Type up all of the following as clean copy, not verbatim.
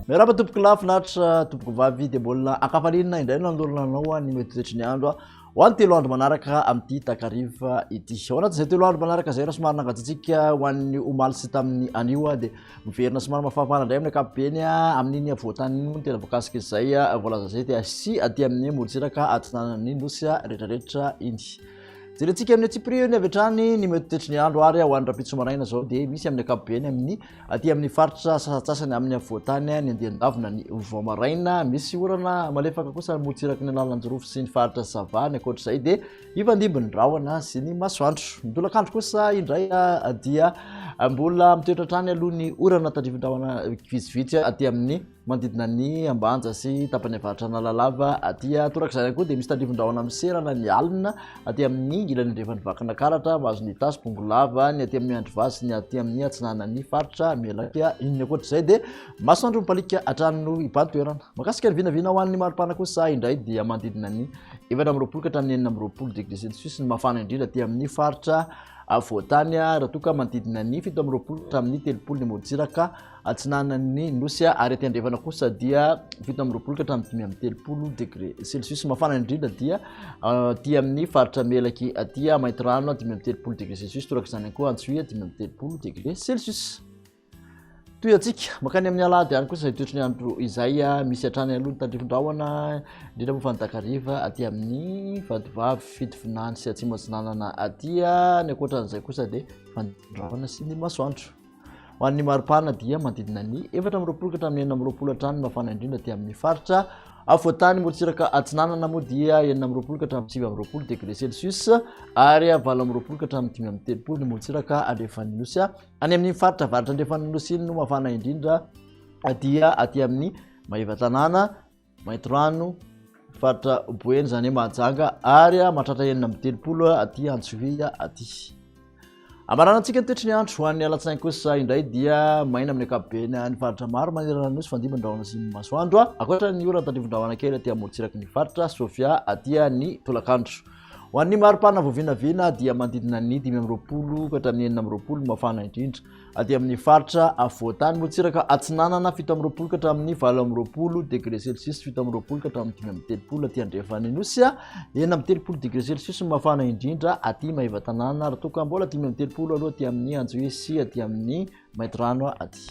Miarahaba tompoko lahy, finaritra tompoko vavy, dia mbola ankafaliana indray no anolorana anao ny mety toetry ny andro ho an'ny telo andro manaraka amin'ity takariva ity. Ao anatin'izay telo andro manaraka izay raha somary nangatsiatsiaka ho an'ny omaly sy tamin'ny anio dia miverina somary mafafana indray amin'ny ankapobeny amin'iny afovoantany iny moa no tena voakasika izay voalaza izay dia sy aty amin'ny morontsiraka atsinanan'ny nosy rehetrarehetra iny. Jerentsika amin'ny antsipiriany avy hatrany ny mety toetry ny andro ary ho an'ny rahampitso maraina izao dia misy amin'ny ankapobeny amin'ny aty amin'ny faritra sasantsasany amin'ny afovoantany ny andian-davina ny vao maraina. Misy orana malefaka kosa ny morontsiraky ny Analanjirofo sy ny faritra Sava. Ny ankoatra izay dia hifandimby ny rahona sy ny masoandro. Ny tolakandro kosa indray dia mbola mitoetra hatrany aloha ny orana tandrifin-drahona vitsivitsy aty amin'ny manodidina ny Ambanja sy tapany avaratra Analalava aty. Torak'izany ihany koa dia misy tandrifin-drahona miserana ny alina aty amin'ny ilany andrefan'ny Vakinakaratra, mahazo ny Itasy, Bongolava, ny aty amin'ny Miandrivazo sy ny aty amin'ny atsinanan'ny faritra Melaky. Inona ankoatra izay dia masoandro mipaliaka hatrany no hibahan-toerana. Mahakasika ny vinavina ho an'ny maripana kosa indray dia manodidina ny 24 ka hatramin'ny 26 degré celsius ny mafana indrindra aty amin'ny faritra afovoantany raha toa ka manodidina ny 27 hatramin'ny 30 ny morontsiraka atsinanan'ny nosy ary aty andrefana kosa dia 27 ka hatramin'ny 35 degré celsius. Mafana indrindra dia aty amin'ny faritra Melaky aty Maintirano 35 degré celsius, toraka izany koa Antsohihy 35 degré celsius. Toy antsika makany amin'ny alahady ihany kosa izay toetry ny andro izay misy hatrany aloha ny tandrifin-drahona indrindra moa fa ny takariva aty amin'ny Vatovavy Fitovinany sy Atsimo Atsinanana aty. Ny ankoatran'izay kosa dia fandrahona sy ny masoandro. Ho an'ny maripana dia manodidina ny 24 ka hatramin'ny 26 hatrany ny mafana indrindra aty amin'ny faritra afovoantany. Morontsiraka atsinanana moa dia 26 ka hatramin'ny 29 degré celsius ary 28 ka hatramin'ny 35 ny morontsiraka andrefan'ny nosy. Any amin'ny faritra avaratra andrefan'ny nosy iny no mafana indrindra dia aty amin'ny Maevatanàna, Maintirano, faritra Boeny izany hoe Mahajanga ary mahatratra 36 aty Antsohihy aty. Amaranantsika ny toetry ny andro ho an'ny alatsinainy kosa indray dia maina amin'ny ankapobeny any faritra maro manerana ny nosy fandimby ny rahona sy ny masoandro ankoatra ny orana tandrifin-drahona kely aty amorontsiraky ny faritra Sofia aty ny tolakandro. Ho an'ny maripana voavinavina dia manodidina ny 25 ka hatramin'ny 26 no mafana indrindra aty amin'ny faritra afovoantany. Morontsiraka atsinanana 27 ka hatramin'ny 28 degré celsius, 27 ka hatramin'ny 35 aty andrefan'ny nosy, 36 degré celsius no mafana indrindra aty Maevatanàna raha toa ka mbola 35 aloha aty amin'ny Anjohy sy aty amin'ny Maintirano aty.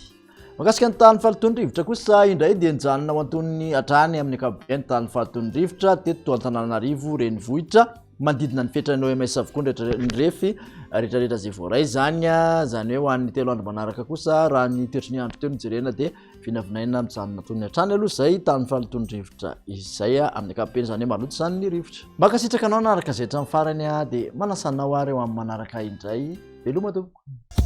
Mahakasika ny tahan'ny fahalotoan'ny rivotra kosa indray dia nijanona ho antonony hatrany amin'ny ankapobeny ny tahan'ny fahalotoan'ny rivotra teto Antananarivo renivohitra. Manodidina ny fetran'ny OMS avokoa ny rehetra ny refy rehetrarehetra izay voaray izany, izany hoe ho an'ny telo andro manaraka kosa raha ny toetry ny andro teo no jerena dia vinavinaina mijanona antonony hatrany aloha izay tahan'ny fahalotoan'ny rivotra izay amin'ny ankapobeny, izany hoe maloto izany ny rivotra. Mankasitraka anao nanaraka izay hatramin'ny farany dia manasa anao ary ho amin'ny manaraka indray. Veloma tompoko.